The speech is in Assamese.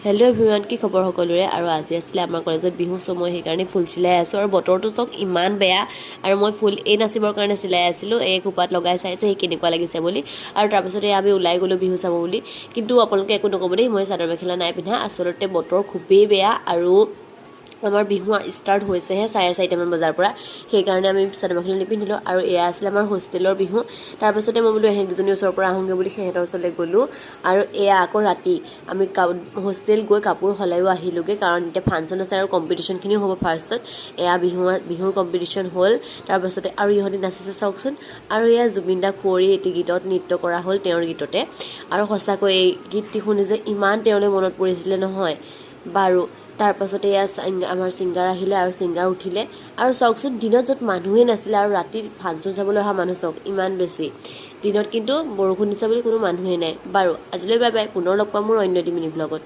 হেল্ল' এভৰিৱান, কি খবৰ সকলোৰে? আৰু আজি আছিলে আমাৰ কলেজত বিহু। চ' মই সেইকাৰণে ফুল চিলাই আছোঁ আৰু বতৰটো চাওক ইমান বেয়া আৰু মই ফুল এই নাচিবৰ কাৰণে চিলাই আছিলোঁ। এই খোপাত লগাই চাইছে সি কেনেকুৱা লাগিছে বুলি। আৰু তাৰপিছতে আমি ওলাই গ'লোঁ বিহু চাব বুলি। কিন্তু আপোনালোকে একো নক'ব দেই, মই চাদৰ মেখেলা নাই পিন্ধা। আচলতে বতৰ খুবেই বেয়া আৰু আমাৰ বিহু ষ্টাৰ্ট হৈছেহে 4:30মান বজাৰ পৰা। সেইকাৰণে আমি চাদৰ মেখেলা নিপিন্ধিলোঁ। আৰু এয়া আছিলে আমাৰ হোষ্টেলৰ বিহু। তাৰপাছতে মই বোলো এহেঁত দুজনীৰ ওচৰৰ পৰা আহোঁগৈ বুলি সিহঁতৰ ওচৰলৈ গ'লোঁ। আৰু এয়া আকৌ ৰাতি আমি হোষ্টেল গৈ কাপোৰ সলাইও আহিলোঁগৈ, কাৰণ এতিয়া ফাংচন আছে আৰু কম্পিটিশ্যনখিনিও হ'ব। ফাৰ্ষ্টত এয়া বিহুৰ কম্পিটিশ্যন হ'ল। তাৰপাছতে আৰু ইহঁতি নাচিছে চাওকচোন। আৰু এয়া জুবিন দা কুঁৱৰী এটি গীতত নৃত্য কৰা হ'ল তেওঁৰ গীততে। আৰু সঁচাকৈ এই গীতটি শুনি যে ইমান তেওঁলৈ মনত পৰিছিলে নহয়। বাৰু, তাৰপাছতে এয়া আমাৰ ছিংগাৰ আহিলে আৰু ছিংগাৰ উঠিলে। আৰু চাওকচোন, দিনত য'ত মানুহেই নাছিলে আৰু ৰাতি ফাংচন চাবলৈ অহা মানুহ চাওক ইমান বেছি। দিনত কিন্তু বৰষুণ দিছে বুলি কোনো মানুহেই নাই। বাৰু, আজিলৈ বাই বাই। পুনৰ লগ পাম মোৰ অন্য এটি মিনি ব্লগত।